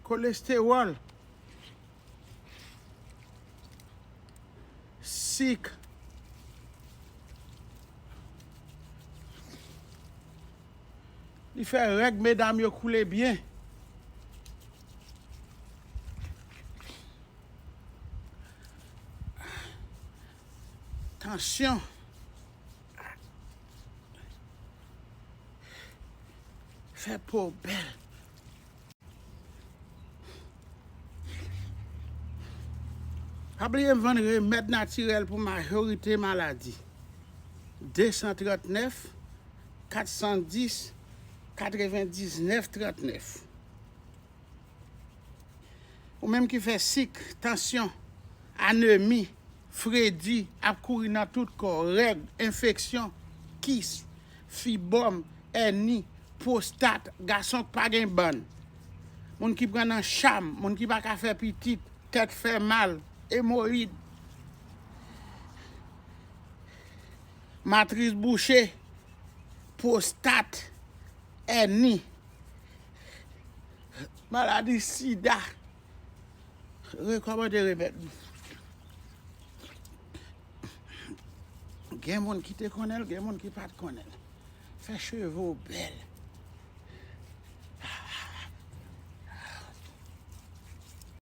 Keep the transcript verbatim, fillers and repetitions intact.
kolestewòl, sik. Li fè règ medam yo koule byen. Tansyon. Fè po bèl. Pa bliye m vann remèd natirèl pou majorite maladi. De san trannèf, kat san dis, katrevendiznèf trannèf. Ou menm ki fè sik, tansyon, anemi, fredi ap kouri nan tout kò, règ, enfeksyon, kis, fibwòm, èni, pwostat, gason k pa gen bann, moun ki pran nan cham, moun ki pa ka fè pitit, tèt fè mal, emoyid, matris bouche, pwostat, èni, maladi sida. Rekòmande remèd. Gen moun ki te konnen l, gen moun ki pa t konnen l. Fè cheve w bèl.